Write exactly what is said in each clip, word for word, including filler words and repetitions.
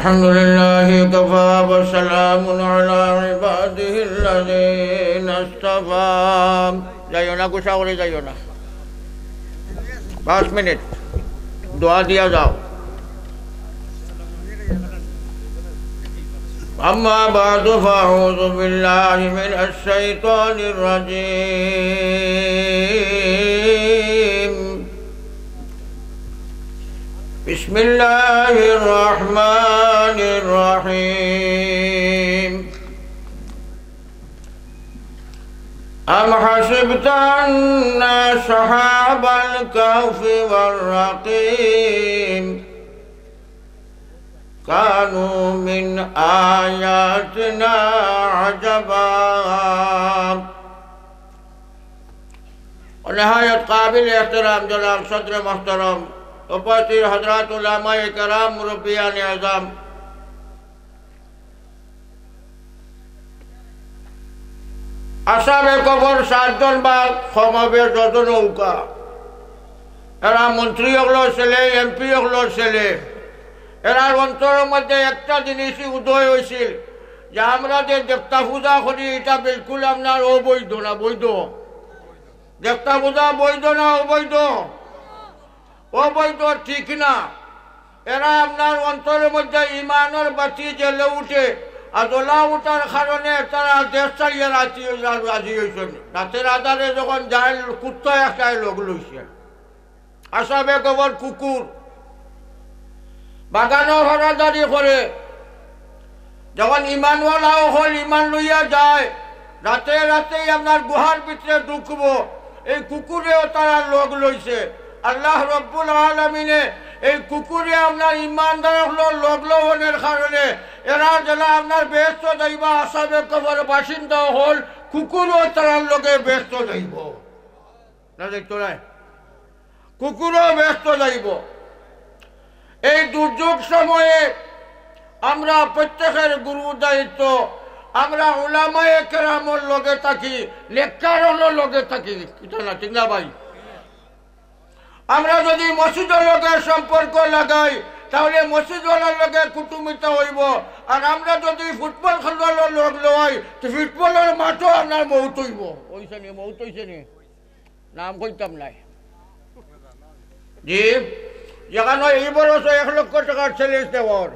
الحمد لله وكفى وسلام على عباده الذين اصطفى. যাইও না, গুসা করি যাইও না। পাঁচ মিনিট দোয়া দিয়া যাও। أما بعد، فأعوذ بالله من الشيطان الرجيم. بسم الله الرحمن الرحيم. أم حسبت أن أصحاب الكهف والرقيم كانوا من آياتنا عجبا. ونهاية قابل احترام جناب صدر محترم، উপস্থিত হযরত উলামায়ে কেরাম, মুরব্বিয়ানে আজম, আসহাবে কবর সাতজন বা কমবেশ যত নৌকা, এরা মন্ত্রী অকলর ছেলে, এমপি অকলর ছেলে, এরার অন্তরর মধ্যে একটা জিনিসই উদয় অইছিল যে আমরা যে দেবতা পূজা করি, ইটা বিলকুল আপনার অবৈধ না বৈধ? দেবতা পূজা বৈধ না অবৈধ? অবৈধ, ঠিক না? এরা আপনার অন্তরর মধ্যে ইমানর বাতি জ্বলে উঠে, আর জ্বলা উঠার কারণে তারা দেশ ছাড়িয়া রাজি অই-, রাজি অইছইন। রাতের আধারে যখন যায়, কুত্তা একটায় লগ লইছে। আসহাবে কবর কুকুর, বাগানো হরাদারি করে। যখন ইমানওয়ালা অকল ইমান লইয়া যায়, রাতে রাতেই আপনার গুহার ভিতরে ঢুকবো, এই কুকুরেও তারা লগ লইছে। আল্লাহ রব্বুল আলামিনে এই কুকুরে আপনার ইমানদার অকলর লগ লওয়ানোর কারণে এরা যেলা আপনার বেহেস্ত যাইবা, আসহাবে কবর বাসিন্দা অকল কুকুরও তারার লগে বেহেস্ত যাইবো। না, দেখতো নাই? কুকুরও বেহেস্ত যাইবো। এই দুর্যোগ সময়ে আমরা প্রত্যেকের গুরু দায়িত্ব, আমরা উলামায়ে কেরামর লগে থাকি, নেককারর লগে থাকি, কিতা না, ঠিক না ভাই? আমরা যদি মসজিদর লগে সম্পর্ক লাগাই, তাহলে মসজিদওয়ালার লগে কুটুমিতা অইবো। আর আমরা যদি ফুটবল খেলোয়াড়র লগ লওয়াই, তো ফুটবলর মাঠও আপনার মৌত অইবো। অইছে নি, মৌত অইছে নি? নাম কইতাম নায়। জি, যেখানো এই বরসও এক লক্ষ টাকার challenge দেওয়ার,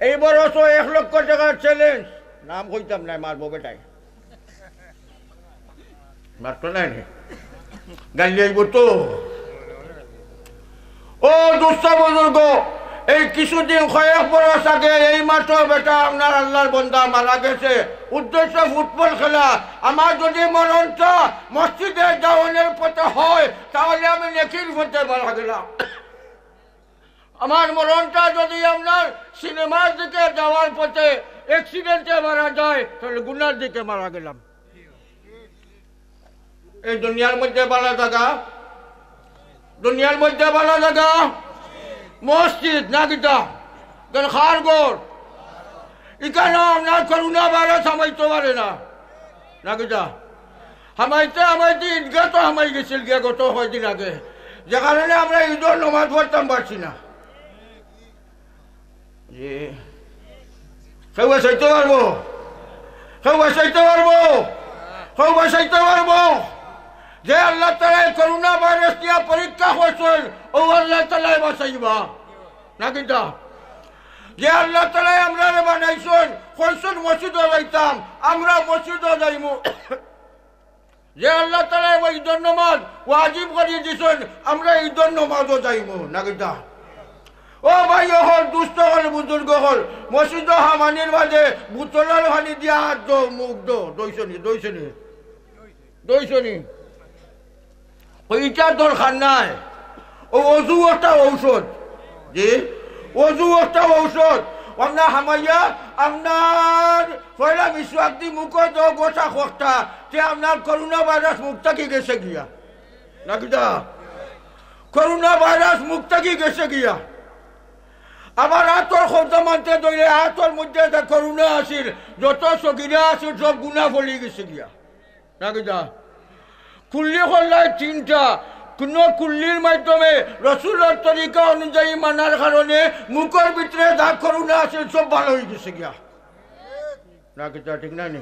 এই বরসও এক লক্ষ টাকার challenge, নাম কইতাম নায়, মারবো বেটায়। মারতো নায় নি? গালি আইবো তো। ও দোস্ত বুজুর্গ, এই কিছুদিন, কয়েক বরস আগে এই মাঠো বেটা আপনার আল্লাহর বন্দা মারা গেছে। উদ্দেশ্য ফুটবল খেলা। আমার যদি মরণটা মসজিদে যাওয়ানোর পথে হয়, তাহলে আমি নেকির পথে মারা গেলাম। আমার মরণটা যদি আপনার সিনেমার দিকে যাওয়ার পথে accident-এ মারা যায়, তাহলে গুনার দিকে মারা গেলাম। এই দুনিয়ার মধ্যে বালা জাগা, দুনিয়ার মধ্যে বালা জাগা মসজিদ না কিতা? কেন খার ঘর? ইখানো আপনার করোনা ভাইরাস হামাইতো পারে না, না কিতা? হামাইতে হামাইতে ঈদগাহ তো হামাই গেছিল গিয়া গত কয়দিন আগে, যে কারণে আমরা ঈদর নমাজ পড়তাম পারছি না। জি। কেউ বাঁচাইতে পারবো? কেউ বাঁচাইতে পারবো? কেউ বাঁচাইতে পারবো? যে আল্লাহ তাআলায় করোনা ভাইরাস দিয়া পরীক্ষা করছইন, ও আল্লাহ তাআলায় বাঁচাইবা। না কিতা? যে আল্লাহ তাআলায় আমরারে বানাইছইন, কইছইন মসজিদো যাইতাম, আমরা মসজিদো যাইমু। যে আল্লাহ তাআলায় ওই ঈদর নমাজ ওয়াজিব করি দিছইন, আমরা ঈদর নমাজো যাইমু, না কিতা? ও ভাই অকল, দুস্ত অকল, বুজুর্গ অকল, মসজিদো হামানির মাঝে বোতলর পানি দিয়া হাত ধো, মুখ ধো, ধইছো নি, ধইছো নি, ধইছো নি? ওইটার দরকার নাই। ও অজু একটা ঔষধ। জি, অজু একটা ঔষধ। আপনার হামাইয়া, আপনার পয়লা মিসওয়াক দি মুখো দো গোটা খোকটা, তে আপনার করোনা ভাইরাস মুখ থাকি গেছে গিয়া। না কিতা? করোনা ভাইরাস মুখ থাকি গেছে গিয়া। আবার আতর খোকটা মানতে ধরলে আতর মধ্যে যে করোনা আছিল, যত সগিরা আছিল, সব গুনা ফলি গেছে গিয়া। না কিতা? কুল্লি করলাই তিনটা, কুনু কুল্লির মাধ্যমে রসুলর তরিকা অনুযায়ী মানার কারণে মুখর ভিতরে যা করোনা আছিল, সব ভালা অইগেছে গিয়া। না কিতা ঠিক না নি?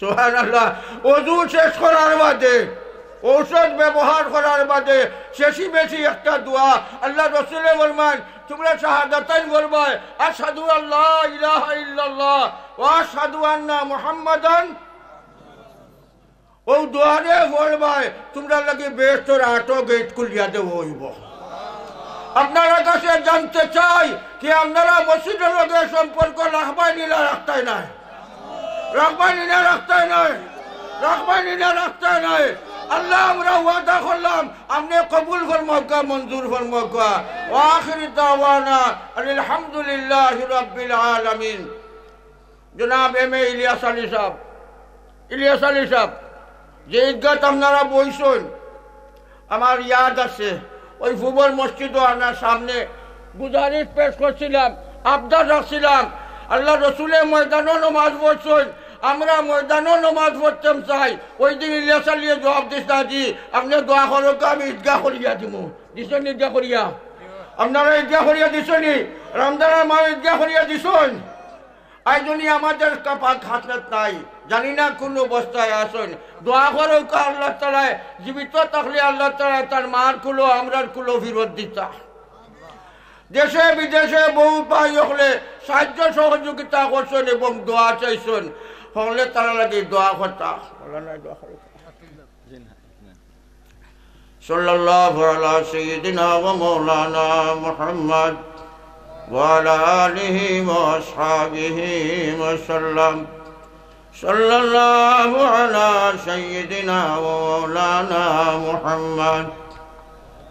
সুবহানাল্লাহ। অজু শেষ করার বাদে, ঔষধ ব্যবহার করার বাদে শেষি বেশি একটা দোয়া। আল্লার রসুলে ফরমাইন, তুমরা শাহাদাতাইন পড়বায়, আশহাদু আল্লা ইলাহা ইল্লাল্লাহ ওয়া আশহাদু আন্না মুহাম্মাদান। অউ দোয়ারে পড়বায়, তুমরার লাগি বেহেস্তর আটো গেট খুলিয়া দেওয়া অইবো। আপনারার কাছে জানতে চাই, কি আপনারা মসজিদর লগে সম্পর্ক রাখবায় নি না রাখতায় নায়? রাখবায় নি না রাখতায় নায়? রাখবায় নি না রাখতায় নায়? আল্লা, আমরা ওয়াদা করলাম, আপনে কবুল ফরমাউক্কা, মঞ্জুর ফরমাউক্কা। ওয়া আখিরু দাওয়ানা আনিল হামদুলিল্লাহি রাব্বিল আলামিন। জনাব এম এ ইলিয়াস আলী সাহেব, ইলিয়াস আলী সাহেব, যে ঈদগাত আপনারা বইছইন, আমার ইয়াদ আছে, ওই ফুবর মসজিদও আপনার সামনে গুজারিশ পেশ করছিলাম, আবদার রাখছিলাম, আল্লার রসুলে ময়দানো নমাজ পড়ছইন, আমরা ময়দানো নমাজ পড়তাম চাই। ওই দিন ইলিয়াস আলীয়ে জবাব দিছইন, "জি, আপনে দোয়া করউক্কা, আমি ঈদগাহ করিয়া দিমু।" দিছইন নি ঈদগাহ করিয়া? আপনারা ঈদগাহ করিয়া দিছইন নি? রমজানর মাস ঈদগাহ করিয়া দিছইন? আইজ উনি আমাদের কপাল খাসলত নাই, জানি না কোন অবস্থায় আছইন। দোয়া করউক্কা আল্লাহ তাআলায়, জীবিত থাকলে আল্লাহ তাআলায় তার মার কুলো, আমরার কুলো ফিরত দিতা। দেশে বিদেশে বহু ভাই অকলে সাহায্য সহযোগিতা করছইন এবং দোয়া চাইছইন, হকলে তারার লাগি দোয়া করতা। صلى الله على سيدنا ومولانا محمد وعلى آله وأصحابه وسلم. صلى الله على سيدنا ومولانا محمد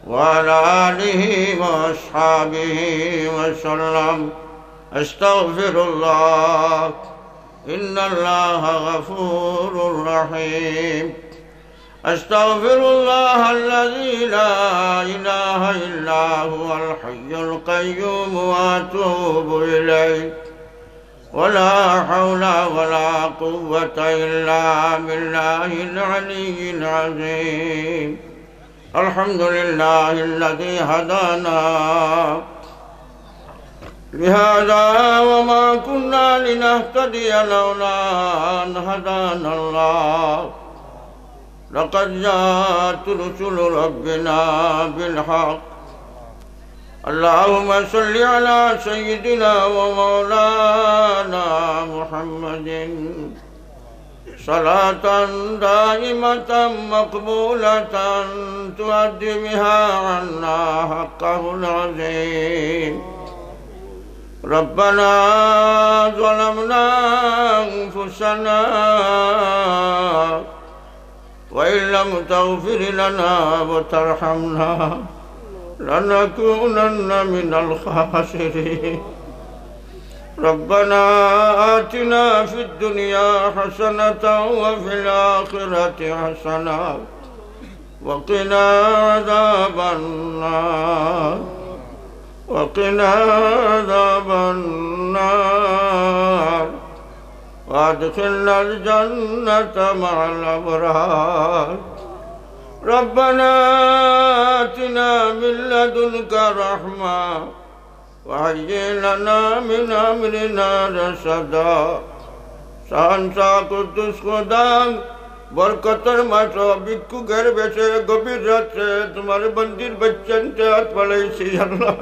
وعلى آله وأصحابه وسلم. أستغفر الله، إن الله غفور رحيم. أستغفر الله الذي لا إله إلا هو الحي القيوم وأتوب إليه. ولا حول ولا قوة إلا بالله العلي العظيم. الحمد لله الذي هدانا لهذا وما كنا لنهتدي لولا أن هدانا الله. لقد جاءت رسل ربنا بالحق. اللهم صل على سيدنا ومولانا محمد صلاة دائمة مقبولة تؤدي بها عنا حقه العظيم. ربنا ظلمنا أنفسنا وإن لم تغفر لنا وترحمنا لنكونن من الخاسرين. ربنا آتنا في الدنيا حسنة وفي الآخرة حسنة وقنا عذاب النار. وقنا عذاب النار. وأدخلنا الجنة مع الأبرار. ربنا آتنا من لدنك رحمة وهيئ لنا من أمرنا رشدا. শান শাহ কুদ্দুস খোদা, বরকতর মাসো ভিক্ষুকের বেশে গভীর রাতে তোমার বন্দির বাচ্চাইন্তর আত বাড়াইছি আল্লাহ।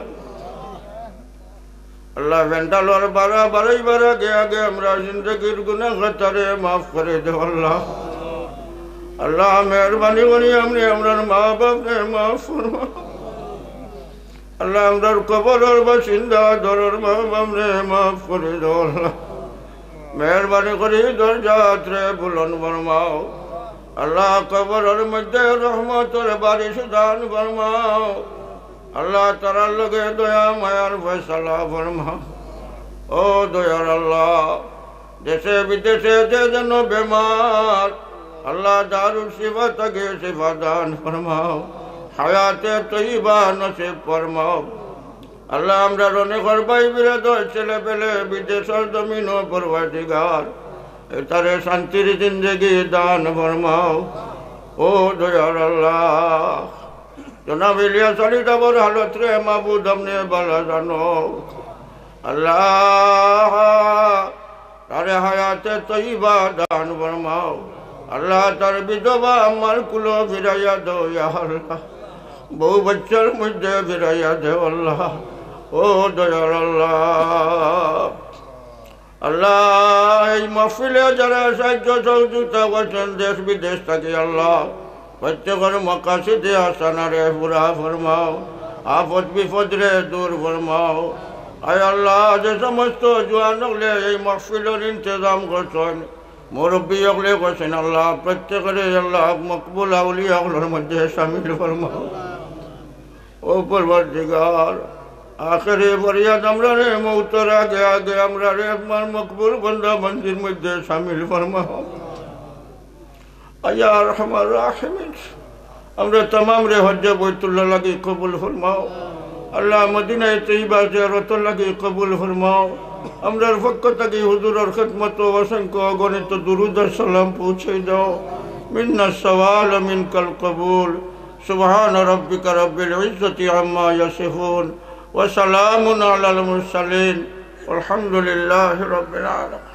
আল্লাহ, ভেন্ডালর বাড়া বাড়াইবার আগে আগে আমরা জিন্দেগির গুনাহ খাতারে মাফ করি দেও আল্লাহ। আল্লাহ, মেহেরবানি করি আপনে আমরার মা বাপরে মাফ ফরমাও। আল্লাহ, আমরার কবরর বাসিন্দা দরর মা বাপরে মাফ করি দেও আল্লাহ। মেহেরবানি করি দরজাতরে বুলন্দ ফরমাও। আল্লাহ, কবরর মধ্যে রহমতর বারিশ দান ফরমাও। আল্লাহ, তারার লগে দয়া মায়ার ফয়সালা ফরমাও। ও দয়ার আল্লাহ, দেশে বিদেশে যে যেন বেমার, আল্লাহ, দারুশ শিফা থাকি শিফা দান ফরমাও, হায়াতে তৈয়বা নসিব ফরমাও। আল্লাহ, আমরার অনেকর ভাই বিরাদর ছেলে পেলে বিদেশর জমিনো পরওয়ারদিগার, এতারে শান্তির জিন্দেগি দান ফরমাও। ও দয়াল আল্লাহ, জনাব ইলিয়াস আলী সাবর হালত রে মাবুদ, আপনে ভালা জানো। আল্লাহ, তারে হায়াতে তৈবা দান ফরমাও। আল্লাহ, তার বিধবা আমার কুলো ফিরাইয়া দেও, ইয়া আল্লাহ। বউ বাচ্চার মধ্যে ফিরাইয়া দেও, আল্লাহ। ও দয়াল আল্লাহ, আল্লাহ, এই মাহফিলে যারা সাহায্য সহযোগিতা করছেন দেশ বিদেশ থাকি, আল্লাহ, প্রত্যেকের মকাসিদে হাসানারে পুরা ফরমাও, আফত বিপদরে দূর ফরমাও। আয় আল্লাহ, যে সমস্ত জোয়ান অকলে এই মাহফিলর ইন্তেজাম করছেন, মুরব্বী অকলে করছেন, আল্লাহ, প্রত্যেকেরে আল্লাহ মকবুল আউলিয়া অকলর মধ্যে শামিল ফরমাও। ও পরওয়ারদিগার, আখেরি ফরিয়াদ, আমরারে মউতর আগে আগে আমরারে আপনার মকবুল বান্দা বান্দির মধ্যে শামিল ফরমাও। ইয়া আরহামার রাহিমিন, আমরা তামামরে হজ্জে বাইতুল্লাহ লাগি কবুল ফরমাও। আল্লাহ, মদিনায়ে তৈবা জিয়ারতর লাগি কবুল ফরমাও। আমরার পক্ষ থাকি হুজুরর খেদমতো অসংখ্য অগণিত দুরুদ আর সালাম পৌঁছাই দাও। মিন্নাস সওয়াল ওয়া মিনকাল কবুল। سبحان ربك رب العزة عما يصفون، وسلام على المرسلين، والحمد لله رب العالمين.